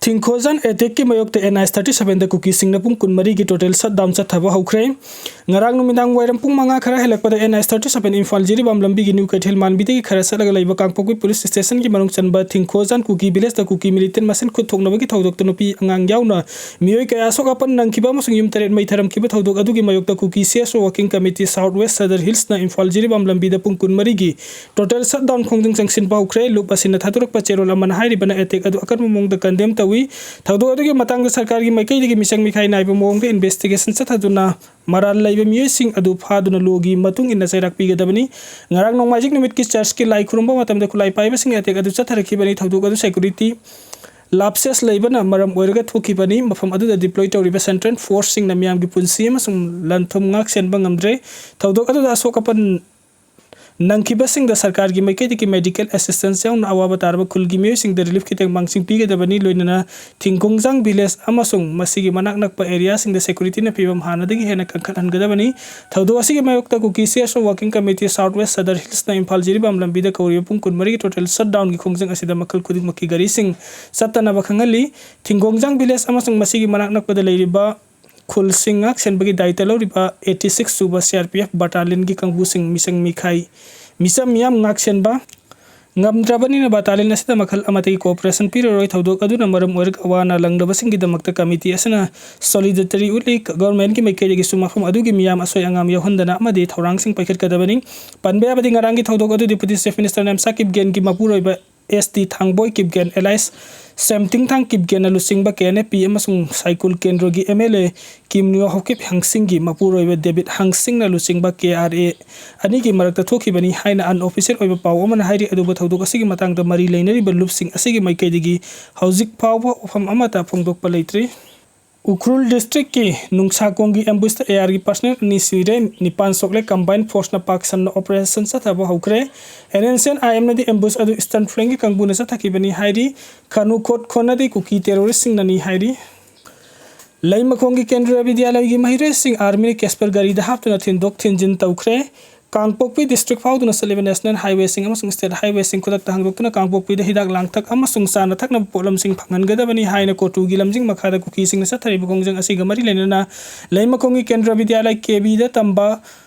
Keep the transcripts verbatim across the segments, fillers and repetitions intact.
ꯊꯤꯡꯈꯣꯖꯥꯟ ꯑꯦꯇꯦꯛꯀꯤ ꯃꯥꯌꯣꯛꯇ and I thirty ꯁꯚꯦꯟꯗ ꯀꯨꯀꯤꯁꯤꯡꯅ ꯄꯨꯡ ꯀꯨꯟꯃꯔꯤꯒꯤ ꯇꯣꯇꯦꯜ ꯁꯠꯗꯥꯎꯟ ꯆꯠꯊꯕ ꯍꯧꯈ꯭ꯔꯦ꯫ ꯉꯔꯥꯡ ꯅꯨꯃꯤꯗꯥꯡ ꯋꯥꯏꯔꯝ ꯄꯨꯡ ꯃꯉꯥ ꯈꯔ ꯍꯦꯜꯂꯛꯄꯗ N I thirty seven Imphal Jiribam ꯂꯝꯕꯤꯒꯤ ꯅ꯭ꯌꯨ ꯀꯩꯊꯦꯜ ꯃꯥꯟꯕꯤꯗꯒꯤ ꯈꯔ ꯆꯠꯂꯒ ꯂꯩꯕ ꯀꯥꯡꯄꯣꯛꯄꯤ ꯄꯨꯂꯤꯁ ꯁ꯭ꯇꯦꯁꯟꯒꯤ ꯃꯅꯨꯡ ꯆꯟꯕ ꯊꯤꯡꯈꯣꯖꯥꯟ ꯀꯨꯀꯤ ꯚꯤꯂꯦꯖꯇ ꯀꯨꯀꯤ ꯃꯤꯂꯤꯇꯦꯟ ꯃꯁꯦꯟ ꯈꯨꯠ ꯊꯣꯛꯅꯕꯒꯤ ꯊꯧꯗꯣꯛꯇ ꯅꯨꯄꯤ ꯑꯉꯥꯡ ꯌꯥꯎꯅ ꯃꯤꯑꯣꯏ ꯀꯌꯥ ꯑꯁꯣꯛ ꯑꯄꯟ ꯅꯪꯈꯤꯕ ꯑꯃꯁꯨꯡ ꯌꯨꯝ ꯇꯔꯦꯠ ꯃꯩ ꯊꯔꯝꯈꯤꯕ ꯊꯧꯗꯣꯛ ꯑꯗꯨꯒꯤ ꯃꯥꯌꯣꯛꯇ ꯀꯨꯀꯤ C S O working committee south west Sadar ꯍꯤꯜꯁꯅ ꯏꯝꯐꯥꯜ ꯖꯤꯔꯤꯕꯥꯝ ꯂꯝꯕꯤꯗ ꯄꯨꯡ ꯀꯨꯟꯃꯔꯤꯒꯤ ꯇꯣꯇꯦꯜ ꯁꯠꯗꯥꯎꯟ ꯈꯣꯡꯖꯪ ꯆꯪꯁꯤꯟꯕ ꯍꯧꯈ꯭ꯔꯦ꯫ ꯂꯨꯞ ꯑꯁꯤꯅ ꯊꯥꯗꯣꯔꯛꯄ ꯆꯦꯔꯣꯜ ꯑꯃꯅ ꯍꯥꯏꯔꯤꯕꯅ ꯑꯦꯇꯦꯛ ꯑꯗꯨ ꯑꯀꯟꯕ ꯃꯑꯣꯡꯗ ꯀꯟꯗꯦꯝ ꯇꯧꯏ꯫ ꯊꯧꯗꯣꯛ ꯑꯗꯨꯒꯤ ꯃꯇꯥꯡꯗ ꯁꯔꯀꯥꯔꯒꯤ ꯃꯥꯏꯀꯩꯗꯒꯤ ꯃꯤꯆꯪ ꯃꯤꯈꯥꯏ ꯅꯥꯏꯕ ꯃꯑꯣꯡꯗ ꯏꯟꯚꯦꯁꯇꯤꯒꯦꯁꯟ ꯆꯠꯊꯗꯨꯅ ꯃꯔꯥꯜ ꯂꯩꯕ ꯃꯤꯑꯣꯏꯁꯤꯡ ꯑꯗꯨ ꯐꯥꯗꯨꯅ ꯂꯣꯒꯤ ꯃꯇꯨꯡ ꯏꯟꯅ ꯆꯩꯔꯥꯛ ꯄꯤꯒꯗꯕꯅꯤ꯫ ꯉꯔꯥꯡ ꯅꯣꯡꯃꯥꯏꯖꯤꯡ ꯅꯨꯃꯤꯠꯀꯤ ꯆꯔꯆꯀꯤ ꯂꯥꯏ ꯈꯨꯔꯨꯝꯕ ꯃꯇꯝꯗ ꯈꯨꯠꯂꯥꯏ ꯄꯥꯏꯕꯁꯤꯡ ꯑꯦꯇꯦꯛ ꯑꯗꯨ ꯆꯠꯊꯔꯛꯈꯤꯕꯅꯤ꯫ ꯊꯧꯗꯣꯛ ꯑꯗꯨ ꯁꯦꯀ꯭ꯌꯨꯔꯤꯇꯤ ꯂꯥꯞꯁꯦꯁ ꯂꯩꯕꯅ ꯃꯔꯝ ꯑꯣꯏꯔꯒ ꯊꯣꯛꯈꯤꯕꯅꯤ꯫ ꯃꯐꯝ ꯑꯗꯨꯗ ꯗꯤꯄ꯭ꯂꯣꯏ ꯇꯧꯔꯤꯕ ꯁꯦꯟꯇ꯭ꯔꯦꯜ ꯐꯣꯔꯁꯁꯤꯡꯅ ꯃꯤꯌꯥꯝꯒꯤ ꯄꯨꯟꯁꯤ ꯑꯃꯁꯨꯡ ꯂꯟ ꯊꯨꯝ ꯉꯥꯛ ꯁꯦꯟꯕ ꯉꯝꯗ꯭ꯔꯦ꯫ ꯊꯧꯗꯣꯛ ꯑꯗꯨꯗ ꯑꯁꯣꯛ ꯑꯄꯟ ꯅꯪꯈꯤꯕꯁꯤꯡꯗ ꯁꯔꯀꯥꯔꯒꯤ ꯃꯥꯏꯀꯩꯗꯒꯤ ꯃꯦꯗꯤꯀꯦꯜ ꯑꯦꯁꯤꯁꯇꯦꯟꯁ ꯌꯥꯎꯅ ꯑꯋꯥꯕ ꯇꯥꯔꯕ ꯈꯨꯜꯒꯤ ꯃꯤꯑꯣꯏꯁꯤꯡꯗ ꯔꯤꯂꯤꯐꯀꯤ ꯇꯦꯡꯕꯥꯡꯁꯤꯡ ꯄꯤꯒꯗꯕꯅꯤ꯫ ꯂꯣꯏꯅꯅ ꯊꯤꯡꯈꯣꯡꯖꯥꯡ ꯚꯤꯂꯦꯖ ꯑꯃꯁꯨꯡ ꯃꯁꯤꯒꯤ ꯃꯅꯥꯛ ꯅꯛꯄ ꯑꯦꯔꯤꯌꯥꯁꯤꯡꯗ ꯁꯦꯀ꯭ꯌꯨꯔꯤꯇꯤꯅ ꯐꯤꯕꯝ ꯍꯥꯟꯅꯗꯒꯤ ꯍꯦꯟꯅ ꯀꯟꯈꯠꯍꯟꯒꯗꯕꯅꯤ꯫ ꯊꯧꯗꯣꯛ ꯑꯁꯤꯒꯤ ꯃꯥꯌꯣꯛꯇ ꯀꯨꯀꯤ C S O working committee south west Sadar ꯍꯤꯜꯁꯅ ꯏꯝꯐꯥꯜ ꯖꯤꯔꯤꯕꯥꯝ ꯂꯝꯕꯤꯗ ꯀꯧꯔꯤꯕ ꯄꯨꯡ ꯀꯨꯟꯃꯔꯤꯒꯤ ꯇꯣꯇꯦꯜ ꯁꯠꯗꯥꯎꯟꯒꯤ ꯈꯣꯡꯖꯪ ꯑꯁꯤꯗ ꯃꯈꯜ ꯈꯨꯗꯤꯡꯃꯛꯀꯤ ꯒꯥꯔꯤꯁꯤꯡ ꯆꯠꯇꯅꯕ ꯈꯪꯍꯜꯂꯤ꯫ ꯊꯤꯡꯈꯣꯡꯖꯥꯡ ꯚꯤꯂꯦꯖ ꯑꯃꯁꯨꯡ ꯃꯁꯤꯒꯤ ꯃꯅꯥꯛ ꯅꯛꯄꯗ ꯂꯩꯔꯤꯕ ꯈꯨꯜꯁꯤꯡ ꯉꯥꯛ ꯁꯦꯟꯕꯒꯤ ꯗꯥꯏꯇ ꯂꯧꯔꯤꯕ ꯑꯩꯠꯇꯤ ꯁꯤꯛꯁ ꯁꯨꯕ ꯁꯤ ꯑꯥꯔ ꯄꯤ ꯑꯦꯐ ꯕꯇꯥꯂꯤꯌꯟꯒꯤ ꯀꯥꯡꯕꯨꯁꯤꯡ ꯃꯤꯆꯪ ꯃꯤꯈꯥꯏ, ꯃꯤꯆꯝ ꯃꯤꯌꯥꯝ ꯉꯥꯛ ꯁꯦꯟꯕ ꯉꯝꯗ꯭ꯔꯕꯅꯤꯅ ꯕꯇꯥꯂꯤꯌꯟ ꯑꯁꯤꯗ ꯃꯈꯜ ꯑꯃꯠꯇꯒꯤ ꯀꯣꯑꯣꯄꯔꯦꯁꯟ ꯄꯤꯔꯔꯣꯏ꯫ ꯊꯧꯗꯣꯛ ꯑꯗꯨꯅ ꯃꯔꯝ ꯑꯣꯏꯔꯒ ꯑꯋꯥ ꯑꯅꯥ ꯂꯪꯂꯕꯁꯤꯡꯒꯤꯗꯃꯛꯇ ꯀꯃꯤꯇꯤ ꯑꯁꯤꯅ ꯁꯣꯂꯤꯗꯥꯔꯤꯇꯤ ꯎꯠꯂꯤ꯫ ꯒꯚꯔꯟꯃꯦꯟꯠꯀꯤ ꯃꯥꯏꯀꯩꯗꯒꯤꯁꯨ ꯃꯐꯝ ꯑꯗꯨꯒꯤ ꯃꯤꯌꯥꯝ ꯑꯁꯣꯏ ꯑꯉꯥꯝ ꯌꯥꯎꯍꯟꯗꯅ ꯑꯃꯗꯤ ꯊꯧꯔꯥꯡꯁꯤꯡ ꯄꯥꯏꯈꯠꯀꯗꯕꯅꯤ꯫ ꯄꯟꯕ ꯌꯥꯕꯗꯤ ꯉꯔꯥꯡꯒꯤ ꯊꯧꯗꯣꯛ ꯑꯗꯨ ꯗꯤꯄꯨꯇꯤ ꯆꯤꯐ ꯃꯤꯅꯤꯁꯇꯔ ꯅꯦꯝꯁꯥ ꯀꯤꯞꯒꯦꯟꯒꯤ ꯃꯄꯨꯔꯣꯏꯕ ꯑꯦꯁ ꯇꯤ ꯊꯥꯡꯕꯣꯏ ꯀꯤꯞꯒꯦꯟ ꯑꯦꯂꯥꯏꯁ ꯁꯦꯝꯊꯤꯡꯊꯥꯡ ꯀꯤꯞꯒꯦꯟꯅ ꯂꯨꯆꯤꯡꯕ ꯀꯦ ꯑꯦꯟ ꯑꯦꯐ ꯄꯤ ꯑꯃꯁꯨꯡ ꯁꯥꯏꯀꯨꯜ ꯀꯦꯟꯗ꯭ꯔꯒꯤ ꯑꯦꯝ ꯑꯦꯜ ꯑꯦ ꯀꯤꯝꯅꯤꯌꯣ ꯍꯣꯀꯤꯞ ꯍꯪꯁꯤꯡꯒꯤ ꯃꯄꯨꯔꯣꯏꯕ ꯗꯦꯕꯤꯠ ꯍꯪꯁꯤꯡꯅ ꯂꯨꯆꯤꯡꯕ ꯀꯦ ꯑꯥꯔ ꯑꯦ ꯑꯅꯤꯒꯤ ꯃꯔꯛꯇ ꯊꯣꯛꯈꯤꯕꯅꯤ ꯍꯥꯏꯅ ꯑꯟꯑꯣꯐꯤꯁꯤꯌꯦꯜ ꯑꯣꯏꯕ ꯄꯥꯎ ꯑꯃꯅ ꯍꯥꯏꯔꯤ꯫ ꯑꯗꯨꯕꯨ ꯊꯧꯗꯣꯛ ꯑꯁꯤꯒꯤ ꯃꯇꯥꯡꯗ ꯃꯔꯤ ꯂꯩꯅꯔꯤꯕ ꯂꯨꯞꯁꯤꯡ ꯑꯁꯤꯒꯤ ꯃꯥꯏꯀꯩꯗꯒꯤ ꯍꯧꯖꯤꯛ ꯐꯥꯎꯕ ꯋꯥꯐꯝ ꯑꯃꯠꯇ ꯐꯣꯡꯗꯣꯛꯄ ꯂꯩꯇ꯭ꯔꯤ꯫ ꯎꯈ꯭ꯔꯨꯜ ꯗꯤꯁꯇ꯭ꯔꯤꯛꯀꯤ ꯅꯨꯡꯁꯥꯀꯣꯡꯒꯤ ꯑꯦꯝꯕꯨꯁꯇ ꯑꯦ ꯑꯥꯔꯒꯤ ꯄꯔꯁꯅꯦꯜ ꯑꯅꯤ ꯁꯤꯔꯦ, ꯅꯤꯄꯥꯟ ꯁꯣꯛꯂꯦ꯫ ꯀꯝꯕꯥꯏꯟ ꯐꯣꯔꯁꯅ ꯄꯥꯛ ꯁꯟꯅ ꯑꯣꯄꯔꯦꯁꯟ ꯆꯠꯊꯕ ꯍꯧꯈ꯭ꯔꯦ꯫ N N C N I ꯑꯦꯝꯅꯗꯤ ꯑꯦꯝꯕꯨꯁ ꯑꯗꯨ ꯏꯁꯇꯔꯟ ꯐ꯭ꯂꯦꯡꯒꯤ ꯀꯥꯡꯕꯨꯅ ꯆꯠꯊꯈꯤꯕꯅꯤ ꯍꯥꯏꯔꯤ꯫ ꯈꯥꯅꯨ ꯈꯣꯠ ꯈꯣꯟꯅꯗꯤ ꯀꯨꯀꯤ ꯇꯦꯔꯣꯔꯤꯁꯁꯤꯡꯅꯅꯤ ꯍꯥꯏꯔꯤ꯫ ꯂꯩꯃꯈꯣꯡꯒꯤ ꯀꯦꯟꯗ꯭ꯔꯤꯌ ꯕꯤꯗ꯭ꯌꯥꯂꯌꯒꯤ ꯃꯍꯩꯔꯣꯏꯁꯤꯡ ꯑꯥꯔꯃꯤꯅ ꯀꯦꯁꯄꯔ ꯒꯥꯔꯤꯗ ꯍꯥꯞꯇꯨꯅ ꯊꯤꯟꯗꯣꯛ ꯊꯤꯟꯖꯤꯟ ꯇꯧꯈ꯭ꯔꯦ꯫ ꯀꯥꯡꯄꯣꯛꯄꯤ ꯗꯤꯁꯇ꯭ꯔꯤꯛ ꯐꯥꯎꯗꯨꯅ ꯆꯠꯂꯤꯕ ꯅꯦꯁꯅꯦꯜ ꯍꯥꯏꯋꯦꯁꯤꯡ ꯑꯃꯁꯨꯡ ꯁ꯭ꯇꯦꯠ ꯍꯥꯏꯋꯦꯁꯤꯡ ꯈꯨꯗꯛꯇ ꯍꯥꯡꯗꯣꯛꯇꯨꯅ ꯀꯥꯡꯄꯣꯛꯄꯤꯗ ꯍꯤꯗꯥꯛ ꯂꯥꯡꯊꯛ ꯑꯃꯁꯨꯡ ꯆꯥꯅ ꯊꯛꯅꯕ ꯄꯣꯠꯂꯝꯁꯤꯡ ꯐꯪꯍꯟꯒꯗꯕꯅꯤ ꯍꯥꯏꯅ ꯀꯣꯇꯨꯒꯤ ꯂꯝꯖꯤꯡ ꯃꯈꯥꯗ ꯀꯨꯀꯤꯁꯤꯡꯅ ꯆꯠꯊꯔꯤꯕ ꯈꯣꯡꯖꯪ ꯑꯁꯤꯒ ꯃꯔꯤ ꯂꯩꯅꯅ ꯂꯩꯃꯈꯣꯡꯒꯤ ꯀꯦꯟꯗ꯭ꯔ ꯕꯤꯗ꯭ꯌꯥꯂꯌ ꯀꯦ ꯕꯤꯗ ꯇꯝꯕ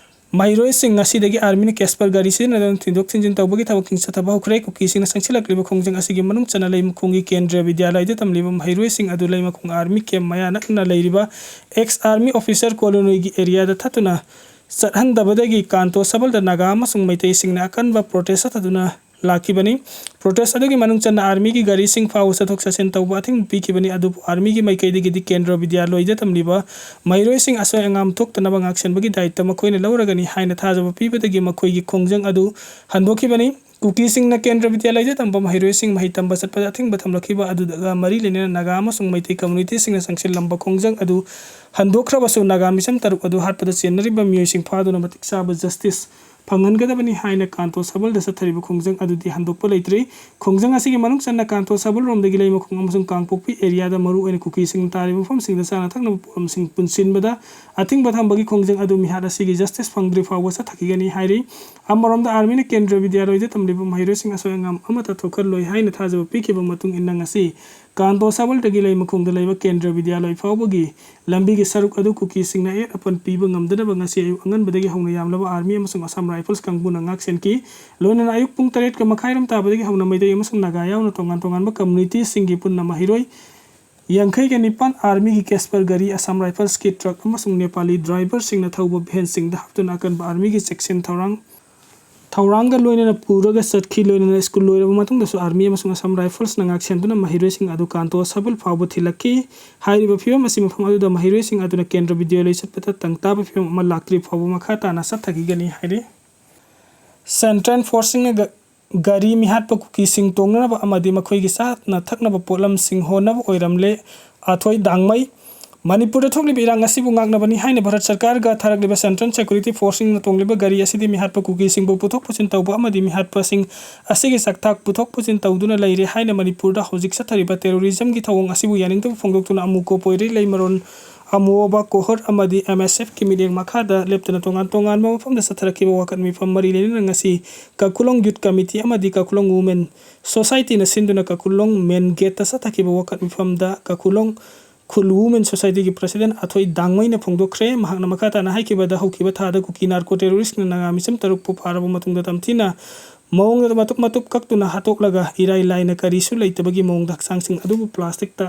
ꯃꯍꯩꯔꯣꯏꯁꯤꯡ ꯉꯁꯤꯗꯒꯤ ꯑꯥꯔꯃꯤꯅ ꯀꯦꯁꯄꯔ ꯒꯥꯔꯤ ꯁꯤꯖꯤꯟꯅꯗꯨꯅ ꯊꯤꯟꯗꯣꯛ ꯊꯤꯟꯖꯤꯟ ꯇꯧꯕꯒꯤ ꯊꯕꯛꯁꯤꯡ ꯆꯠꯊꯕ ꯍꯧꯈ꯭ꯔꯦ꯫ ꯀꯨꯀꯤꯁꯤꯡꯅ ꯆꯪꯁꯤꯜꯂꯛꯂꯤꯕ ꯈꯣꯡꯖꯪ ꯑꯁꯤꯒꯤ ꯃꯅꯨꯡ ꯆꯟꯅ ꯂꯩꯃꯈꯣꯡꯒꯤ ꯀꯦꯟꯗ꯭ꯔ ꯕꯤꯗ꯭ꯌꯥꯂꯌꯗ ꯇꯝꯂꯤꯕ ꯃꯍꯩꯔꯣꯏꯁꯤꯡ ꯑꯗꯨ ꯂꯩꯃꯈꯣꯡ ꯑꯥꯔꯃꯤ ꯀꯦꯝ ꯃꯌꯥ ꯅꯛꯅ ꯂꯩꯔꯤꯕ ꯑꯦꯛꯁ ꯑꯥꯔꯃꯤ ꯑꯣꯐꯤꯁꯔ ꯀꯣꯂꯣꯅꯤꯒꯤ ꯑꯦꯔꯤꯌꯥꯗ ꯊꯠꯇꯨꯅ ꯆꯠꯍꯟꯗꯕꯗꯒꯤ ꯀꯥꯟꯇꯣ ꯁꯕꯜꯗ ꯅꯥꯒꯥ ꯑꯃꯁꯨꯡ ꯃꯩꯇꯩꯁꯤꯡꯅ ꯑꯀꯟꯕ ꯄ꯭ꯔꯣꯇꯦꯁ ꯆꯠꯊꯗꯨꯅ ꯂꯥꯛꯈꯤꯕꯅꯤ꯫ ꯄ꯭ꯔꯣꯇꯦꯁ ꯑꯗꯨꯒꯤ ꯃꯅꯨꯡ ꯆꯟꯅ ꯑꯥꯔꯃꯤꯒꯤ ꯒꯥꯔꯤꯁꯤꯡ ꯐꯥꯎꯕ ꯆꯠꯊꯣꯛ ꯆꯠꯁꯤꯟ ꯇꯧꯕ ꯑꯊꯤꯡꯕ ꯄꯤꯈꯤꯕꯅꯤ, ꯑꯗꯨꯕꯨ ꯑꯥꯔꯃꯤꯒꯤ ꯃꯥꯏꯀꯩꯗꯒꯤꯗꯤ ꯀꯦꯟꯗ꯭ꯔ ꯕꯤꯗ꯭ꯌꯥꯂꯣꯏꯗ ꯇꯝꯂꯤꯕ ꯃꯍꯩꯔꯣꯏꯁꯤꯡ ꯑꯁꯣꯏ ꯑꯉꯥꯝ ꯊꯣꯛꯇꯅꯕ ꯉꯥꯛꯁꯦꯟꯕꯒꯤ ꯗꯥꯌꯤꯠꯇ ꯃꯈꯣꯏꯅ ꯂꯧꯔꯒꯅꯤ ꯍꯥꯏꯅ ꯊꯥꯖꯕ ꯄꯤꯕꯗꯒꯤ ꯃꯈꯣꯏꯒꯤ ꯈꯣꯡꯖꯪ ꯑꯗꯨ ꯍꯟꯗꯣꯛꯈꯤꯕꯅꯤ꯫ ꯀꯨꯀꯤꯁꯤꯡꯅ ꯀꯦꯟꯗ꯭ꯔ ꯕꯤꯗ꯭ꯌꯥꯂꯌꯗ ꯇꯝꯕ ꯃꯍꯩꯔꯣꯏꯁꯤꯡ ꯃꯍꯩ ꯇꯝꯕ ꯆꯠꯄꯗ ꯑꯊꯤꯡꯕ ꯊꯝꯂꯛꯈꯤꯕ ꯑꯗꯨꯒ ꯃꯔꯤ ꯂꯩꯅꯅ ꯅꯥꯒꯥ ꯑꯃꯁꯨꯡ ꯃꯩꯇꯩ ꯀꯝꯃꯨꯅꯤꯇꯤꯁꯤꯡꯅ ꯆꯪꯁꯤꯜꯂꯝꯕ ꯈꯣꯡꯖꯪ ꯑꯗꯨ ꯍꯟꯗꯣꯛꯈ꯭ꯔꯕꯁꯨ, ꯅꯥꯒꯥ ꯃꯤꯁꯝ ꯇꯔꯨꯛ ꯑꯗꯨ ꯍꯥꯠꯄꯗ ꯆꯦꯟꯅꯔꯤꯕ ꯃꯤꯑꯣꯏꯁꯤꯡ ꯐꯥꯗꯨꯅ ꯃꯇꯤꯛ ꯆꯥꯕ ꯖꯁꯇꯤꯁ ꯐꯪꯍꯟꯒꯗꯕꯅꯤ ꯍꯥꯏꯅ ꯀꯥꯟꯇꯣ ꯁꯕꯜꯗ ꯆꯠꯊꯔꯤꯕ ꯈꯣꯡꯖꯪ ꯑꯗꯨꯗꯤ ꯍꯟꯗꯣꯛꯄ ꯂꯩꯇ꯭ꯔꯤ꯫ ꯈꯣꯡꯖꯪ ꯑꯁꯤꯒꯤ ꯃꯅꯨꯡ ꯆꯟꯅ ꯀꯥꯟꯇꯣ ꯁꯕꯜꯔꯣꯝꯗꯒꯤ ꯂꯩꯃꯈꯣꯡ ꯑꯃꯁꯨꯡ ꯀꯥꯡꯄꯣꯛꯄꯤ ꯑꯦꯔꯤꯌꯥꯗ ꯃꯔꯨꯑꯣꯏꯅ ꯀꯨꯀꯤꯁꯤꯡꯅ ꯇꯥꯔꯤꯕ ꯃꯐꯝꯁꯤꯡꯗ ꯆꯥꯅ ꯊꯛꯅꯕ ꯄꯣꯠꯂꯝꯁꯤꯡ ꯄꯨꯟꯁꯤꯟꯕꯗ ꯑꯊꯤꯡꯕ ꯊꯝꯕꯒꯤ ꯈꯣꯡꯖꯪ ꯑꯗꯨ ꯃꯤꯍꯥꯠ ꯑꯁꯤꯒꯤ ꯖꯁꯇꯤꯁ ꯐꯪꯗ꯭ꯔꯤ ꯐꯥꯎꯕ ꯆꯠꯊꯈꯤꯒꯅꯤ ꯍꯥꯏꯔꯤ꯫ ꯑꯃꯔꯣꯝꯗ, ꯑꯥꯔꯃꯤꯅ ꯀꯦꯟꯗ꯭ꯔ ꯕꯤꯗ꯭ꯌꯥꯂꯣꯏꯗ ꯇꯝꯂꯤꯕ ꯃꯍꯩꯔꯣꯏꯁꯤꯡ ꯑꯁꯣꯏ ꯑꯉꯥꯝ ꯑꯃꯠꯇ ꯊꯣꯛꯍꯜꯂꯣꯏ ꯍꯥꯏꯅ ꯊꯥꯖꯕ ꯄꯤꯈꯤꯕ ꯃꯇꯨꯡ ꯏꯟꯅ, ꯉꯁꯤ ꯀꯥꯟꯇꯣ ꯁꯕꯜꯗꯒꯤ ꯂꯩꯃꯈꯣꯡꯗ ꯂꯩꯕ ꯀꯦꯟꯗ꯭ꯔ ꯕꯤꯗ꯭ꯌꯥꯂꯣꯏ ꯐꯥꯎꯕꯒꯤ ꯂꯝꯕꯤꯒꯤ ꯁꯔꯨꯛ ꯑꯗꯨ ꯀꯨꯀꯤꯁꯤꯡꯅ ꯑꯌꯦꯠ ꯑꯄꯟ ꯄꯤꯕ ꯉꯝꯗꯅꯕ ꯉꯁꯤ ꯑꯌꯨꯛ ꯑꯉꯟꯕꯗꯒꯤ ꯍꯧꯅ ꯌꯥꯝꯂꯕ ꯑꯥꯔꯃꯤ ꯑꯃꯁꯨꯡ ꯑꯁꯥꯝ ꯔꯥꯏꯐꯜꯁ ꯀꯥꯡꯕꯨꯅ ꯉꯥꯛ ꯁꯦꯟꯈꯤ꯫ ꯂꯣꯏꯅꯅ ꯑꯌꯨꯛ ꯄꯨꯡ ꯇꯔꯦꯠꯀ ꯃꯈꯥꯏꯔꯣꯝ ꯇꯥꯕꯗꯒꯤ ꯍꯧꯅ ꯃꯩꯇꯩ ꯑꯃꯁꯨꯡ ꯅꯥꯒꯥ ꯌꯥꯎꯅ ꯇꯣꯉꯥꯟ ꯇꯣꯉꯥꯟꯕ ꯀꯝꯃꯨꯅꯤꯇꯤꯁꯤꯡꯒꯤ ꯄꯨꯟꯅ ꯃꯍꯩꯔꯣꯏ ꯌꯥꯡꯈꯩꯒ ꯅꯤꯄꯥꯟ ꯑꯥꯔꯃꯤꯒꯤ ꯀꯦꯁꯄꯔ ꯒꯥꯔꯤ, ꯑꯁꯥꯝ ꯔꯥꯏꯐꯜꯁꯀꯤ ꯇ꯭ꯔꯛ ꯑꯃꯁꯨꯡ ꯅꯦꯄꯥꯂꯤ ꯗ꯭ꯔꯥꯏꯚꯔꯁꯤꯡꯅ ꯊꯧꯕ ꯚꯦꯟꯁꯤꯡꯗ ꯍꯥꯞꯇꯨꯅ ꯑꯀꯟꯕ ꯑꯥꯔꯃꯤꯒꯤ ꯆꯦꯛꯁꯤꯟ ꯊꯧꯔꯥꯡ ꯊꯧꯔꯥꯡꯒ ꯂꯣꯏꯅꯅ ꯄꯨꯔꯒ ꯆꯠꯈꯤ꯫ ꯂꯣꯏꯅꯅ ꯁ꯭ꯀꯨꯜ ꯂꯣꯏꯔꯕ ꯃꯇꯨꯡꯗꯁꯨ ꯑꯥꯔꯃꯤ ꯑꯃꯁꯨꯡ ꯑꯁꯥꯝ ꯔꯥꯏꯐꯜꯁꯅ ꯉꯥꯛꯁꯦꯟꯗꯨꯅ ꯃꯍꯩꯔꯣꯏꯁꯤꯡ ꯑꯗꯨ ꯀꯥꯟꯇꯣ ꯁꯕꯜ ꯐꯥꯎꯕ ꯊꯤꯜꯂꯛꯈꯤ꯫ ꯍꯥꯏꯔꯤꯕ ꯐꯤꯕꯝ ꯑꯁꯤ ꯃꯐꯝ ꯑꯗꯨꯗ ꯃꯍꯩꯔꯣꯏꯁꯤꯡ ꯑꯗꯨꯅ ꯀꯦꯟꯗ꯭ꯔ ꯕꯤꯗ꯭ꯌꯥꯂꯣꯏ ꯆꯠꯄꯗ ꯇꯪ ꯇꯥꯕ ꯐꯤꯕꯝ ꯑꯃ ꯂꯥꯛꯇ꯭ꯔꯤ ꯐꯥꯎꯕ ꯃꯈꯥ ꯇꯥꯅ ꯆꯠꯊꯈꯤꯒꯅꯤ ꯍꯥꯏꯔꯤ꯫ ꯁꯦꯟꯇ꯭ꯔꯦꯜ ꯐꯣꯔꯁꯁꯤꯡꯅ ꯒ-, ꯒꯥꯔꯤ ꯃꯤꯍꯥꯠꯄ ꯀꯨꯀꯤꯁꯤꯡ ꯇꯣꯡꯅꯅꯕ ꯑꯃꯗꯤ ꯃꯈꯣꯏꯒꯤ ꯆꯥꯅ ꯊꯛꯅꯕ ꯄꯣꯠꯂꯝꯁꯤꯡ ꯍꯣꯟꯅꯕ ꯑꯣꯏꯔꯝꯂꯦ꯫ ꯑꯊꯣꯏ ꯗꯥꯡꯃꯩ꯫ ꯃꯅꯤꯄꯨꯔꯗ ꯊꯣꯛꯂꯤꯕ ꯏꯔꯥꯡ ꯑꯁꯤꯕꯨ ꯉꯥꯛꯅꯕꯅꯤ ꯍꯥꯏꯅ ꯚꯥꯔꯠ ꯁꯔꯀꯥꯔꯒ ꯊꯥꯔꯛꯂꯤꯕ ꯁꯦꯟꯇ꯭ꯔꯦꯜ ꯁꯦꯀ꯭ꯌꯨꯔꯤꯇꯤ ꯐꯣꯔꯁꯁꯤꯡꯅ ꯇꯣꯡꯂꯤꯕ ꯒꯥꯔꯤ ꯑꯁꯤꯗꯤ ꯃꯤꯍꯥꯠꯄ ꯀꯨꯀꯤꯁꯤꯡꯕꯨ ꯄꯨꯊꯣꯛ ꯄꯨꯁꯤꯟ ꯇꯧꯕ ꯑꯃꯗꯤ ꯃꯤꯍꯥꯠꯄꯁꯤꯡ ꯑꯁꯤꯒꯤ ꯆꯥꯛꯊꯥꯛ ꯄꯨꯊꯣꯛ ꯄꯨꯁꯤꯟ ꯇꯧꯗꯨꯅ ꯂꯩꯔꯦ ꯍꯥꯏꯅ ꯃꯅꯤꯄꯨꯔꯗ ꯍꯧꯖꯤꯛ ꯆꯠꯊꯔꯤꯕ ꯇꯦꯔꯣꯔꯤꯖꯝꯒꯤ ꯊꯧꯑꯣꯡ ꯑꯁꯤꯕꯨ ꯌꯥꯅꯤꯡꯗꯕ ꯐꯣꯡꯗꯣꯛꯇꯨꯅ ꯑꯃꯨꯛ ꯀꯣꯞ ꯑꯣꯏꯔꯦ꯫ ꯂꯩꯃꯔꯣꯟ ꯑꯃꯨꯑꯣꯕ ꯀꯣꯍꯣꯔ ꯑꯃꯗꯤ ꯑꯦꯝ ꯑꯦꯁ ꯑꯦꯐꯀꯤ ꯃꯤꯠꯌꯦꯡ ꯃꯈꯥꯗ ꯂꯦꯞꯇꯅ ꯇꯣꯉꯥꯟ ꯇꯣꯉꯥꯟꯕ ꯃꯐꯝꯗ ꯆꯠꯊꯔꯛꯈꯤꯕ ꯋꯥꯀꯠ ꯃꯤꯐꯝ ꯃꯔꯤ ꯂꯩꯅꯅ ꯉꯁꯤ ꯀꯥꯀꯨꯂꯣꯡ ꯌꯨꯠ ꯀꯃꯤꯇꯤ ꯑꯃꯗꯤ ꯀꯥꯀꯨꯂꯣꯡ ꯋꯨꯃꯦꯟ ꯁꯣꯁꯥꯏꯇꯤꯅ ꯁꯤꯟꯗꯨꯅ ꯀꯥꯀꯨꯂꯣꯡ ꯃꯦꯟ ꯒꯦꯠꯇ ꯆꯠꯊꯈꯤꯕ ꯋꯥꯀꯠ ꯃꯤꯐꯝꯗ ꯀꯥꯀꯨꯂꯣꯡ ꯈꯨꯜ ꯋꯨꯃꯦꯟ ꯁꯣꯁꯥꯏꯇꯤꯒꯤ ꯄ꯭ꯔꯁꯤꯗꯦꯟ ꯑꯊꯣꯏ ꯗꯥꯡꯃꯩꯅ ꯐꯣꯡꯗꯣꯛꯈ꯭ꯔꯦ꯫ ꯃꯍꯥꯛꯅ ꯃꯈꯥ ꯇꯥꯅ ꯍꯥꯏꯈꯤꯕꯗ, ꯍꯧꯈꯤꯕ ꯊꯥꯗ ꯀꯨꯀꯤ ꯅꯥꯔꯀꯣ ꯇꯦꯔꯣꯔꯤꯁ꯭ꯠꯅ ꯅꯥꯒꯥ ꯃꯤꯆꯝ ꯇꯔꯨꯛꯄꯨ ꯐꯥꯔꯕ ꯃꯇꯨꯡꯗ ꯇꯝꯊꯤꯅ ꯃꯑꯣꯡꯗ ꯃꯇꯨꯞ ꯃꯇꯨꯞ ꯀꯛꯇꯨꯅ ꯍꯥꯠꯇꯣꯛꯂꯒ ꯏꯔꯥꯏ ꯂꯥꯏꯅ ꯀꯔꯤꯁꯨ ꯂꯩꯇꯕꯒꯤ ꯃꯑꯣꯡꯗ ꯍꯛꯆꯥꯡꯁꯤꯡ ꯑꯗꯨꯕꯨ ꯄ꯭ꯂꯥꯁꯇꯤꯛꯇ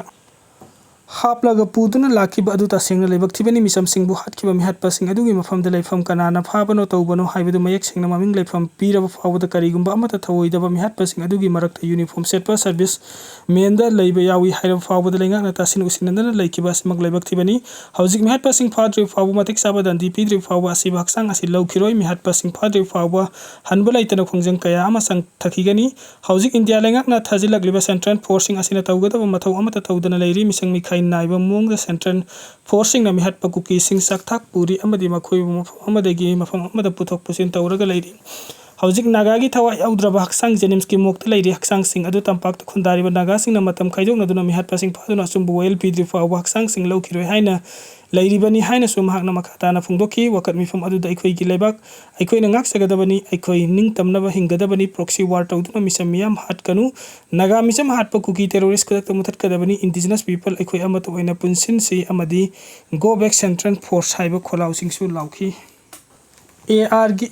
ꯍꯥꯞꯂꯒ ꯄꯨꯗꯨꯅ ꯂꯥꯛꯈꯤꯕ ꯑꯗꯨ ꯇꯁꯦꯡꯅ ꯂꯥꯏꯕꯛ ꯊꯤꯕꯅꯤ꯫ ꯃꯤꯆꯝꯁꯤꯡꯕꯨ ꯍꯥꯠꯈꯤꯕ ꯃꯤꯍꯥꯠꯄꯁꯤꯡ ꯑꯗꯨꯒꯤ ꯃꯐꯝꯗ ꯂꯩꯐꯝ ꯀꯅꯥꯅ ꯐꯥꯕꯅꯣ ꯇꯧꯕꯅꯣ ꯍꯥꯏꯕꯗꯨ ꯃꯌꯦꯛ ꯁꯦꯡꯅ ꯃꯃꯤꯡ ꯂꯩꯐꯝ ꯄꯤꯔꯕ ꯐꯥꯎꯕꯗ ꯀꯔꯤꯒꯨꯝꯕ ꯑꯃꯠꯇ ꯊꯧꯑꯣꯏꯗꯕ ꯃꯤꯍꯥꯠꯄꯁꯤꯡ ꯑꯗꯨꯒꯤ ꯃꯔꯛꯇ ꯌꯨꯅꯤꯐꯣꯔꯝ ꯁꯦꯠꯄ ꯁꯔꯚꯤꯁ ꯃꯦꯟꯗ ꯂꯩꯕ ꯌꯥꯎꯏ ꯍꯥꯏꯔꯕ ꯐꯥꯎꯕꯗ ꯂꯩꯉꯥꯛꯅ ꯇꯥꯁꯤꯟ ꯎꯁꯤꯟꯅꯗꯅ ꯂꯩꯈꯤꯕ ꯑꯁꯤꯃꯛ ꯂꯥꯏꯕꯛ ꯊꯤꯕꯅꯤ꯫ ꯍꯧꯖꯤꯛ ꯃꯤꯍꯥꯠꯄꯁꯤꯡ ꯐꯥꯗ꯭ꯔꯤꯕ ꯐꯥꯎꯕ ꯃꯇꯤꯛ ꯆꯥꯕ ꯗꯟꯗꯤ ꯄꯤꯗ꯭ꯔꯤꯕ ꯐꯥꯎꯕ ꯑꯁꯤꯕ ꯍꯛꯆꯥꯡ ꯑꯁꯤ ꯂꯧꯈꯤꯔꯣꯏ꯫ ꯃꯤꯍꯥꯠꯄꯁꯤꯡ ꯐꯥꯗ꯭ꯔꯤꯕ ꯐꯥꯎꯕ ꯍꯟꯕ ꯂꯩꯇꯅ ꯈꯣꯡꯖꯪ ꯀꯌꯥ ꯑꯃ ꯆꯪꯊꯈꯤꯒꯅꯤ꯫ ꯍꯧꯖꯤꯛ ꯏꯟꯗꯤꯌꯥ ꯂꯩꯉꯥꯛꯅ ꯊꯥꯖꯤꯜꯂꯛꯂꯤꯕ ꯁꯦꯟꯇ꯭ꯔꯦꯜ ꯐꯣꯔꯁꯁꯤꯡ ꯑꯁꯤꯅ ꯇꯧꯒꯗꯕ ꯃꯊꯧ ꯑꯃꯠꯇ ꯇꯧꯗꯅ ꯂꯩꯔꯤ꯫ ꯃꯤꯁꯪ ꯃꯤꯈꯥꯏ ꯅꯥꯏꯕ ꯃꯑꯣꯡꯗ ꯁꯦꯟꯇ꯭ꯔꯦꯜ ꯐꯣꯔꯁꯁꯤꯡꯅ ꯃꯤꯍꯥꯠꯄ ꯀꯨꯀꯤꯁꯤꯡ ꯆꯥꯛꯊꯥꯛ ꯄꯨꯔꯤ ꯑꯃꯗꯤ ꯃꯈꯣꯏꯕꯨ ꯃꯐꯝ ꯑꯃꯗꯒꯤ ꯃꯐꯝ ꯑꯃꯗ ꯄꯨꯊꯣꯛ ꯄꯨꯁꯤꯟ ꯇꯧꯔꯒ ꯂꯩꯔꯤ꯫ ꯍꯧꯖꯤꯛ ꯅꯥꯒꯥꯒꯤ ꯊꯋꯥꯏ ꯌꯥꯎꯗ꯭ꯔꯕ ꯍꯛꯆꯥꯡ ꯖꯦꯅꯤꯝꯁꯀꯤ ꯃꯣꯛꯇ ꯂꯩꯔꯤ꯫ ꯍꯛꯆꯥꯡꯁꯤꯡ ꯑꯗꯨ ꯇꯝꯄꯥꯛꯇ ꯈꯨꯟꯗꯥꯔꯤꯕ ꯅꯥꯒꯥꯁꯤꯡꯅ ꯃꯇꯝ ꯈꯥꯏꯗꯣꯛꯅꯗꯨꯅ ꯃꯤꯍꯥꯠꯄꯁꯤꯡ ꯐꯥꯗꯨꯅ ꯑꯆꯨꯝꯕ ꯋꯥꯌꯦꯜ ꯄꯤꯗ꯭ꯔꯤ ꯐꯥꯎꯕ ꯍꯛꯆꯥꯡꯁꯤꯡ ꯂꯧꯈꯤꯔꯣꯏ ꯍꯥꯏꯅ ꯂꯩꯔꯤꯕꯅꯤ ꯍꯥꯏꯅꯁꯨ ꯃꯍꯥꯛꯅ ꯃꯈꯥ ꯇꯥꯅ ꯐꯣꯡꯗꯣꯛꯈꯤ꯫ ꯋꯥꯀꯠ ꯃꯤꯐꯝ ꯑꯗꯨꯗ ꯑꯩꯈꯣꯏꯒꯤ ꯂꯩꯕꯥꯛ ꯑꯩꯈꯣꯏꯅ ꯉꯥꯛꯆꯒꯗꯕꯅꯤ, ꯑꯩꯈꯣꯏ ꯅꯤꯡꯇꯝꯅꯕ ꯍꯤꯡꯒꯗꯕꯅꯤ, ꯄ꯭ꯔꯣꯛꯁꯤ ꯋꯥꯔ ꯇꯧꯗꯨꯅ ꯃꯤꯆꯝ ꯃꯤꯌꯥꯝ ꯍꯥꯠꯀꯅꯨ, ꯅꯥꯒꯥ ꯃꯤꯆꯝ ꯍꯥꯠꯄ ꯀꯨꯀꯤ ꯇꯦꯔꯣꯔꯤꯁ꯭ꯠ ꯈꯨꯗꯛꯇ ꯃꯨꯊꯠꯀꯗꯕꯅꯤ, ꯏꯟꯗꯤꯖꯤꯅꯁ ꯄꯤꯄꯜ ꯑꯩꯈꯣꯏ ꯑꯃꯠꯇ ꯑꯣꯏꯅ ꯄꯨꯟꯁꯤꯟꯁꯤ ꯑꯃꯗꯤ ꯒꯣ ꯕꯦꯛ ꯁꯦꯟꯇ꯭ꯔꯦꯜ ꯐꯣꯔꯁ ꯍꯥꯏꯕ ꯈꯣꯜꯂꯥꯎꯁꯤꯡꯁꯨ ꯂꯥꯎꯈꯤ꯫ ꯑꯦ ꯑꯥꯔꯒꯤ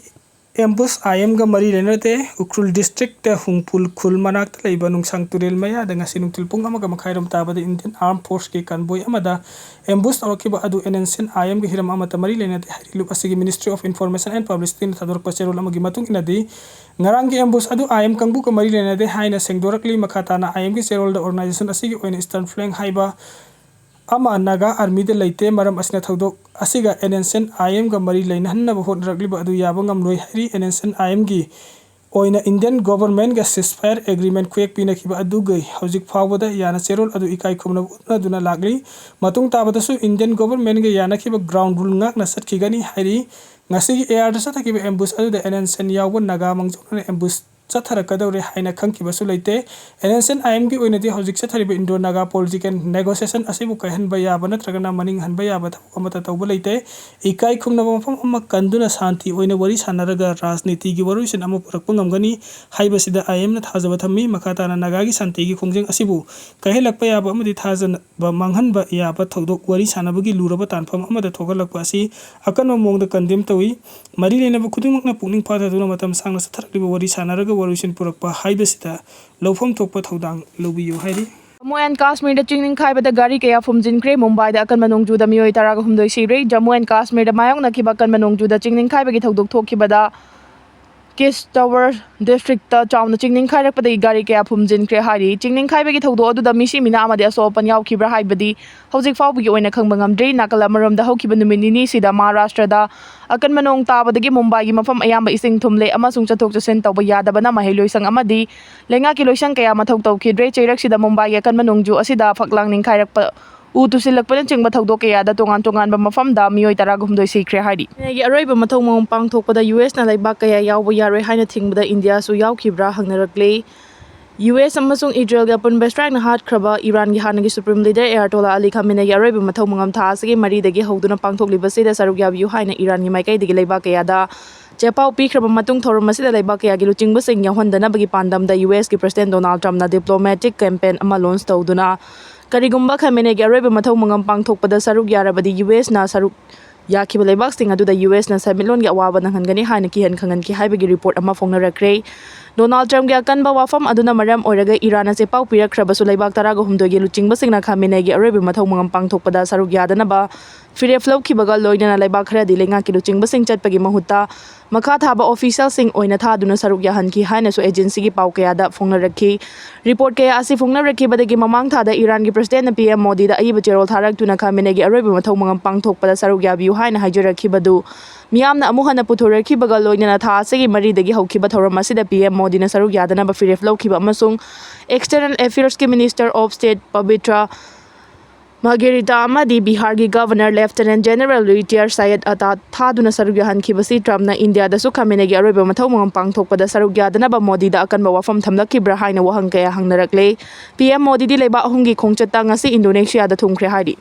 ꯑꯦꯝꯕꯨꯁ ꯑꯥꯏ ꯑꯦꯝꯒ ꯃꯔꯤ ꯂꯩꯅꯗꯦ꯫ ꯎꯈ꯭ꯔꯨꯜ ꯗꯤꯁꯇ꯭ꯔꯤꯛꯇ ꯍꯨꯡꯄꯨꯜ ꯈꯨꯜ ꯃꯅꯥꯛꯇ ꯂꯩꯕ ꯅꯨꯡꯁꯥꯡ ꯇꯨꯔꯦꯜ ꯃꯌꯥꯗ ꯉꯁꯤ ꯅꯨꯡꯊꯤꯜ ꯄꯨꯡ ꯑꯃꯒ ꯃꯈꯥꯏꯔꯣꯝ ꯇꯥꯕꯗ ꯏꯟꯗꯤꯌꯟ ꯑꯥꯔꯝ ꯐꯣꯔꯁꯀꯤ ꯀꯟꯕꯣꯏ ꯑꯃꯗ ꯑꯦꯝꯕꯨꯁ ꯇꯧꯔꯛꯈꯤꯕ ꯑꯗꯨ ꯑꯦꯟ ꯑꯦꯟ ꯁꯤ ꯑꯥꯏ ꯑꯦꯝꯒꯤ ꯍꯤꯔꯝ ꯑꯃꯠꯇ ꯃꯔꯤ ꯂꯩꯅꯗꯦ ꯍꯥꯏꯔꯤ꯫ ꯂꯨꯞ ꯑꯁꯤꯒꯤ Ministry of Information and Publicityꯅ ꯊꯥꯗꯣꯔꯛꯄ ꯆꯦꯔꯣꯜ ꯑꯃꯒꯤ ꯃꯇꯨꯡ ꯏꯟꯅꯗꯤ, ꯉꯔꯥꯡꯒꯤ ꯑꯦꯝꯕꯨꯁ ꯑꯗꯨ ꯑꯥꯏ ꯑꯦꯝ ꯀꯥꯡꯕꯨꯒ ꯃꯔꯤ ꯂꯩꯅꯗꯦ ꯍꯥꯏꯅ ꯁꯦꯡꯗꯣꯔꯛꯂꯤ꯫ ꯃꯈꯥ ꯇꯥꯅ ꯑꯥꯏ ꯑꯦꯝꯒꯤ ꯆꯦꯔꯣꯜꯗ ꯑꯣꯔꯒꯅꯥꯏꯖꯦꯁꯟ ꯑꯁꯤꯒꯤ ꯑꯣꯏꯅ ꯏꯁꯇꯔꯟ ꯐ꯭ꯂꯦꯡ ꯍꯥꯏꯕ ꯑꯃ ꯅꯥꯒꯥ ꯑꯥꯔꯃꯤꯗ ꯂꯩꯇꯦ꯫ ꯃꯔꯝ ꯑꯁꯤꯅ ꯊꯧꯗꯣꯛ ꯑꯁꯤꯒ ꯑꯦꯟ ꯑꯦꯟ ꯁꯤ ꯑꯥꯏ ꯑꯦꯝꯒ ꯃꯔꯤ ꯂꯩꯅꯍꯟꯅꯕ ꯍꯣꯠꯅꯔꯛꯂꯤꯕ ꯑꯗꯨ ꯌꯥꯕ ꯉꯝꯂꯣꯏ ꯍꯥꯏꯔꯤ꯫ ꯑꯦꯟ ꯑꯦꯟ ꯁꯤ ꯑꯥꯏ ꯑꯦꯝꯒꯤ ꯑꯣꯏꯅ ꯏꯟꯗꯤꯌꯟ ꯒꯣꯚꯔꯟꯃꯦꯟꯠꯒ ceasefire agreement ꯈꯨꯌꯦꯛ ꯄꯤꯅꯈꯤꯕ ꯑꯗꯨꯒꯤ ꯍꯧꯖꯤꯛ ꯐꯥꯎꯕꯗ ꯌꯥꯅ ꯆꯦꯔꯣꯜ ꯑꯗꯨ ꯏꯀꯥꯏ ꯈꯨꯝꯅꯕ ꯎꯠꯅꯗꯨꯅ ꯂꯥꯛꯂꯤ꯫ ꯃꯇꯨꯡ ꯇꯥꯕꯗꯁꯨ ꯏꯟꯗꯤꯌꯟ ꯒꯣꯚꯔꯟꯃꯦꯟꯠꯒ ꯌꯥꯅꯈꯤꯕ ꯒ꯭ꯔꯥꯎꯟ ꯔꯨꯜ ꯉꯥꯛꯅ ꯆꯠꯈꯤꯒꯅꯤ ꯍꯥꯏꯔꯤ꯫ ꯉꯁꯤꯒꯤ ꯑꯦ ꯑꯥꯔꯗ ꯆꯠꯊꯈꯤꯕ ꯑꯦꯝꯕꯨꯁ ꯑꯗꯨꯗ ꯑꯦꯟ ꯑꯦꯟ ꯁꯤ ꯌꯥꯎꯕ ꯅꯥꯒꯥ ꯃꯥꯡꯖꯧꯅꯅ ꯑꯦꯝꯕꯨꯁ ꯆꯠꯊꯔꯛꯀꯗꯧꯔꯦ ꯍꯥꯏꯅ ꯈꯪꯈꯤꯕꯁꯨ ꯂꯩꯇꯦ꯫ ꯑꯦꯟ ꯑꯦꯁ ꯑꯦꯟ ꯑꯥꯏ ꯑꯦꯝꯒꯤ ꯑꯣꯏꯅꯗꯤ ꯍꯧꯖꯤꯛ ꯆꯠꯊꯔꯤꯕ ꯏꯟꯗꯣ ꯅꯥꯒꯥ ꯄꯣꯂꯤꯇꯤꯀꯦꯜ ꯅꯦꯒꯣꯁꯤꯌꯦꯁꯟ ꯑꯁꯤꯕꯨ ꯀꯥꯏꯍꯟꯕ ꯌꯥꯕ ꯅꯠꯇ꯭ꯔꯒꯅ ꯃꯅꯤꯡ ꯍꯟꯕ ꯌꯥꯕ ꯊꯕꯛ ꯑꯃꯠꯇ ꯇꯧꯕ ꯂꯩꯇꯦ꯫ ꯏꯀꯥꯏ ꯈꯨꯝꯅꯕ ꯃꯐꯝ ꯑꯃ ꯀꯟꯗꯨꯅ ꯁꯥꯟꯇꯤ ꯑꯣꯏꯅ ꯋꯥꯔꯤ ꯁꯥꯟꯅꯔꯒ ꯔꯥꯖꯅꯤꯇꯤꯒꯤ ꯋꯥꯔꯣꯏꯁꯤꯟ ꯑꯃ ꯄꯨꯔꯛꯄ ꯉꯝꯒꯅꯤ ꯍꯥꯏꯕꯁꯤꯗ ꯑꯥꯏ ꯑꯦꯝꯅ ꯊꯥꯖꯕ ꯊꯝꯃꯤ꯫ ꯃꯈꯥ ꯇꯥꯅ ꯅꯥꯒꯥꯒꯤ ꯁꯥꯟꯇꯤꯒꯤ ꯈꯣꯡꯖꯪ ꯑꯁꯤꯕꯨ ꯀꯥꯏꯍꯜꯂꯛꯄ ꯌꯥꯕ ꯑꯃꯗꯤ ꯊꯥꯖꯅꯕ ꯃꯥꯡꯍꯟꯕ ꯌꯥꯕ ꯊꯧꯗꯣꯛ ꯋꯥꯔꯤ ꯁꯥꯟꯅꯕꯒꯤ ꯂꯨꯔꯕ ꯇꯥꯟꯐꯝ ꯑꯃꯗ ꯊꯣꯛꯍꯜꯂꯛꯄ ꯑꯁꯤ ꯑꯀꯟꯕ ꯃꯑꯣꯡꯗ ꯀꯟꯗꯦꯝ ꯇꯧꯏ꯫ ꯃꯔꯤ ꯂꯩꯅꯕ ꯈꯨꯗꯤꯡꯃꯛꯅ ꯄꯨꯛꯅꯤꯡ ꯐꯥꯊꯗꯨꯅ ꯃꯇꯝ ꯁꯥꯡꯅ ꯆꯠꯊꯔꯛꯂꯤꯕ ꯋꯥꯔꯤ ꯁꯥꯟꯅꯔꯒ ꯋꯥꯔꯣꯏꯁꯤꯟ ꯄꯨꯔꯛꯄ ꯍꯥꯏꯕꯁꯤꯗ ꯂꯧꯐꯝ ꯊꯣꯛꯄ ꯊꯧꯗꯥꯡ ꯂꯧꯕꯤꯌꯨ ꯍꯥꯏꯔꯤ꯫ ꯖꯝꯃꯨ ꯑꯦꯟ ꯀꯥꯁꯃꯤꯔꯗ ꯆꯤꯡ ꯅꯤꯡꯈꯥꯏꯕꯗ ꯒꯥꯔꯤ ꯀꯌꯥ ꯐꯨꯝꯖꯤꯟꯈ꯭ꯔꯦ꯫ ꯃꯨꯝꯕꯥꯏꯗ ꯑꯀꯟꯕ ꯅꯣꯡꯖꯨꯗ ꯃꯤꯑꯣꯏ ꯇꯔꯥꯒ ꯍꯨꯝꯗꯣꯏ ꯁꯤꯔꯦ꯫ ꯖꯝꯃꯨ ꯑꯦꯟ ꯀꯥꯁꯃꯤꯔꯗ ꯃꯥꯌꯣꯛꯅꯈꯤꯕ ꯑꯀꯟꯕ ꯅꯣꯡꯖꯨꯗ ꯆꯤꯡ ꯅꯤꯡꯈꯥꯏꯕꯒꯤ ꯊꯧꯗꯣꯛ ꯊꯣꯛꯈꯤꯕꯗ ꯀꯤꯁꯇꯋꯥꯔ ꯗꯤꯁꯇ꯭ꯔꯤꯛꯇ ꯆꯥꯎꯅ ꯆꯤꯡ ꯅꯤꯡꯈꯥꯏꯔꯛꯄꯗꯒꯤ ꯒꯥꯔꯤ ꯀꯌꯥ ꯐꯨꯝꯖꯤꯟꯈ꯭ꯔꯦ ꯍꯥꯏꯔꯤ꯫ ꯆꯤꯡ ꯅꯤꯡꯈꯥꯏꯕꯒꯤ ꯊꯧꯗꯣꯛ ꯑꯗꯨꯗ ꯃꯤꯁꯤ ꯃꯤꯅꯥ ꯑꯃꯗꯤ ꯑꯁꯣꯛ ꯑꯄꯟ ꯌꯥꯎꯈꯤꯕ꯭ꯔꯥ ꯍꯥꯏꯕꯗꯤ ꯍꯧꯖꯤꯛ ꯐꯥꯎꯕꯒꯤ ꯑꯣꯏꯅ ꯈꯪꯕ ꯉꯝꯗ꯭ꯔꯤ꯫ ꯅꯥꯀꯜ ꯑꯃꯔꯣꯝꯗ ꯍꯧꯈꯤꯕ ꯅꯨꯃꯤꯠ ꯅꯤꯅꯤꯁꯤꯗ ꯃꯍꯥꯔꯥꯁꯇ꯭ꯔꯗ ꯑꯀꯟꯕ ꯅꯣꯡ ꯇꯥꯕꯗꯒꯤ ꯃꯨꯝꯕꯥꯏꯒꯤ ꯃꯐꯝ ꯑꯌꯥꯝꯕ ꯏꯁꯤꯡ ꯊꯨꯝꯂꯦ ꯑꯃꯁꯨꯡ ꯆꯠꯊꯣꯛ ꯆꯠꯁꯤꯟ ꯇꯧꯕ ꯌꯥꯗꯕꯅ ꯃꯍꯩ ꯂꯣꯏꯁꯪ ꯑꯃꯗꯤ ꯂꯩꯉꯥꯛꯀꯤ ꯂꯣꯏꯁꯪ ꯀꯌꯥ ꯃꯊꯧ ꯇꯧꯈꯤꯗ꯭ꯔꯦ꯫ ꯆꯩꯔꯛꯁꯤꯗ ꯃꯨꯝꯕꯥꯏꯒꯤ ꯑꯀꯟꯕ ꯅꯣꯡꯖꯨ ꯑꯁꯤꯗ ꯐꯛꯂꯥꯡ ꯅꯤꯡꯈꯥꯏꯔꯛꯄ, ꯎ ꯇꯨꯁꯤꯜꯂꯛꯄꯅꯆꯤꯡꯕ ꯊꯧꯗꯣꯛ ꯀꯌꯥꯗ ꯇꯣꯉꯥꯟ ꯇꯣꯉꯥꯟꯕ ꯃꯐꯝꯗ ꯃꯤꯑꯣꯏ ꯇꯔꯥꯒ ꯍꯨꯝꯗꯣꯏ ꯁꯤꯈ꯭ꯔꯦ ꯍꯥꯏꯔꯤ꯫ ꯆꯤꯅꯥꯒꯤ ꯑꯔꯣꯏꯕ ꯃꯊꯧ ꯃꯉꯝ ꯄꯥꯡꯊꯣꯛꯄꯗ ꯌꯨ ꯑꯦꯁꯅ ꯂꯩꯕꯥꯛ ꯀꯌꯥ ꯌꯥꯎꯕ ꯌꯥꯔꯣꯏ ꯍꯥꯏꯅ ꯊꯤꯡꯕꯗ ꯏꯟꯗꯤꯌꯥꯁꯨ ꯌꯥꯎꯈꯤꯕ꯭ꯔꯥ ꯍꯪꯅꯔꯛꯂꯦ꯫ ꯌꯨ ꯑꯦꯁ ꯑꯃꯁꯨꯡ ꯏꯖꯔꯦꯜꯒꯤ ꯑꯄꯨꯟꯕ ꯁ꯭ꯇ꯭ꯔꯥꯏꯛꯅ ꯍꯥꯠꯈ꯭ꯔꯕ ꯏꯔꯥꯟꯒꯤ ꯍꯥꯟꯅꯒꯤ ꯁꯨꯄ꯭ꯔꯤꯝ ꯂꯤꯗꯔ ꯑꯌꯥꯇꯣꯂꯥ ꯑꯂꯤ ꯈꯥꯃꯦꯅꯦꯒꯤ ꯑꯔꯣꯏꯕ ꯃꯊꯧ ꯃꯉꯝ ꯊꯥ ꯑꯁꯤꯒꯤ ꯃꯔꯤꯗꯒꯤ ꯍꯧꯗꯨꯅ ꯄꯥꯡꯊꯣꯛꯂꯤꯕꯁꯤꯗ ꯁꯔꯨꯛ ꯌꯥꯕꯤꯌꯨ ꯍꯥꯏꯅ ꯏꯔꯥꯟꯒꯤ ꯃꯥꯏꯀꯩꯗꯒꯤ ꯂꯩꯕꯥꯛ ꯀꯌꯥꯗ ꯆꯦꯄꯥꯎ ꯄꯤꯈ꯭ꯔꯕ ꯃꯇꯨꯡ ꯊꯧꯔꯝ ꯑꯁꯤꯗ ꯂꯩꯕꯥꯛ ꯀꯌꯥꯒꯤ ꯂꯨꯆꯤꯡꯕꯁꯤꯡ ꯌꯥꯎꯍꯟꯗꯅꯕꯒꯤ ꯄꯥꯟꯗꯝꯗ ꯌꯨ ꯑꯦꯁꯀꯤ ꯄ꯭ꯔꯁꯤꯗꯦꯟ ꯗꯣꯅꯥꯜꯗ ꯇ꯭ꯔꯝꯞꯅ ꯗꯤꯄ꯭ꯂꯣꯃꯦꯇꯤꯛ ꯀꯦꯝꯄꯦꯟ ꯑꯃ ꯂꯣꯟꯆ ꯇꯧꯗꯨꯅ ꯀꯔꯤꯒꯨꯝꯕ ꯈꯥꯃꯦꯅꯦꯒꯤ ꯑꯔꯣꯏꯕ ꯃꯊꯧ ꯃꯉꯝ ꯄꯥꯡꯊꯣꯛꯄꯗ ꯁꯔꯨꯛ ꯌꯥꯔꯕꯗꯤ ꯌꯨ ꯑꯦꯁꯅ ꯁꯔꯨꯛ ꯌꯥꯈꯤꯕ ꯂꯩꯕꯥꯛꯁꯤꯡ ꯑꯗꯨꯗ ꯌꯨ ꯑꯦꯁꯅ ꯁꯦꯟꯃꯤꯠꯂꯣꯟꯒꯤ ꯑꯋꯥꯕ ꯅꯪꯍꯟꯒꯅꯤ ꯍꯥꯏꯅ ꯀꯤꯍꯟ ꯈꯪꯍꯟꯈꯤ ꯍꯥꯏꯕꯒꯤ ꯔꯤꯄꯣꯔꯠ ꯑꯃ ꯐꯣꯡꯅꯔꯛꯈ꯭ꯔꯦ꯫ ꯗꯣꯅꯥꯜꯗ ꯇ꯭ꯔꯝꯞꯀꯤ ꯑꯀꯟꯕ ꯋꯥꯐꯝ ꯑꯗꯨꯅ ꯃꯔꯝ ꯑꯣꯏꯔꯒ ꯏꯔꯥꯟꯅ ꯆꯦꯄꯥꯎ ꯄꯤꯔꯛꯈ꯭ꯔꯕꯁꯨ ꯂꯩꯕꯥꯛ ꯇꯔꯥꯒ ꯍꯨꯝꯗꯣꯏꯒꯤ ꯂꯨꯆꯤꯡꯕꯁꯤꯡꯅ ꯈꯥꯃꯦꯅꯦꯒꯤ ꯑꯔꯣꯏꯕ ꯃꯊꯧ ꯃꯉꯝ ꯄꯥꯡꯊꯣꯛꯄꯗ ꯁꯔꯨꯛ ꯌꯥꯗꯅꯕ ꯐꯤꯔꯦꯞ ꯂꯧꯈꯤꯕꯒ ꯂꯣꯏꯅꯅ ꯂꯩꯕꯥꯛ ꯈꯔꯗꯤ ꯂꯩꯉꯥꯛꯀꯤ ꯂꯨꯆꯤꯡꯕꯁꯤꯡ ꯆꯠꯄꯒꯤ ꯃꯍꯨꯠꯇ ꯃꯈꯥ ꯊꯥꯕ ꯑꯣꯐꯤꯁꯤꯌꯦꯜꯁꯤꯡ ꯑꯣꯏꯅ ꯊꯥꯗꯨꯅ ꯁꯔꯨꯛ ꯌꯥꯍꯟꯈꯤ ꯍꯥꯏꯅꯁꯨ ꯑꯦꯖꯦꯟꯁꯤꯒꯤ ꯄꯥꯎ ꯀꯌꯥꯗ ꯐꯣꯡꯅꯔꯛꯈꯤ꯫ ꯔꯤꯄꯣꯔꯠ ꯀꯌꯥ ꯑꯁꯤ ꯐꯣꯡꯅꯔꯛꯈꯤꯕꯗꯒꯤ ꯃꯃꯥꯡ ꯊꯥꯗ ꯏꯔꯥꯟꯒꯤ ꯄ꯭ꯔꯁꯤꯗꯦꯟꯅ ꯄꯤ ꯑꯦꯝ ꯃꯣꯗꯤꯗ ꯑꯏꯕ ꯆꯦꯔꯣꯜ ꯊꯥꯔꯛꯇꯨꯅ ꯈꯥꯃꯦꯅꯦꯒꯤ ꯑꯔꯣꯏꯕ ꯃꯊꯧ ꯃꯉꯝ ꯄꯥꯡꯊꯣꯛꯄꯗ ꯁꯔꯨꯛ ꯌꯥꯕꯤꯌꯨ ꯍꯥꯏꯅ ꯍꯥꯏꯖꯔꯛꯈꯤꯕꯗꯨ ꯃꯤꯌꯥꯝꯅ ꯑꯃꯨꯛ ꯍꯟꯅ ꯄꯨꯊꯣꯔꯛꯈꯤꯕꯒ ꯂꯣꯏꯅꯅ ꯊꯥ ꯑꯁꯤꯒꯤ ꯃꯔꯤꯗꯒꯤ ꯍꯧꯈꯤꯕ ꯊꯧꯔꯝ ꯑꯁꯤꯗ ꯄꯤ ꯑꯦꯝ ꯃꯣꯗꯤꯅ ꯁꯔꯨꯛ ꯌꯥꯗꯅꯕ ꯐꯤꯔꯦꯞ ꯂꯧꯈꯤꯕ ꯑꯃꯁꯨꯡ external ꯑꯦꯐꯤꯌꯔꯁꯀꯤ minister of state Pavitra ꯃꯥꯔꯒꯦꯔꯤꯇꯥ ꯑꯃꯗꯤ ꯕꯤꯍꯥꯔꯒꯤ ꯒꯚꯔꯅꯔ ꯂꯦꯐꯇꯤꯅꯦꯟꯠ ꯖꯦꯅꯔꯦꯜ ꯔꯤꯇꯥꯌꯔ ꯁꯌꯦꯗ ꯑꯇꯥ ꯊꯥꯗꯨꯅ ꯁꯔꯨꯛ ꯌꯥꯍꯟꯈꯤꯕꯁꯤ ꯇ꯭ꯔꯝꯞꯅ ꯏꯟꯗꯤꯌꯥꯗꯁꯨ ꯈꯥꯃꯦꯟꯒꯤ ꯑꯔꯣꯏꯕ ꯃꯊꯧ ꯃꯉꯝ ꯄꯥꯡꯊꯣꯛꯄꯗ ꯁꯔꯨꯛ ꯌꯥꯗꯅꯕ ꯃꯣꯗꯤꯗ ꯑꯀꯟꯕ ꯋꯥꯐꯝ ꯊꯝꯂꯛꯈꯤꯕ꯭ꯔꯥ ꯍꯥꯏꯅ ꯋꯥꯍꯪ ꯀꯌꯥ ꯍꯪꯅꯔꯛꯂꯦ꯫ ꯄꯤ ꯑꯦꯝ ꯃꯣꯗꯤꯗꯤ ꯂꯩꯕꯥꯛ ꯑꯍꯨꯝꯒꯤ ꯈꯣꯡꯆꯠꯇ ꯉꯁꯤ ꯏꯟꯗꯣꯅꯦꯁꯤꯌꯥꯗ ꯊꯨꯡꯈ꯭ꯔꯦ ꯍꯥꯏꯔꯤ꯫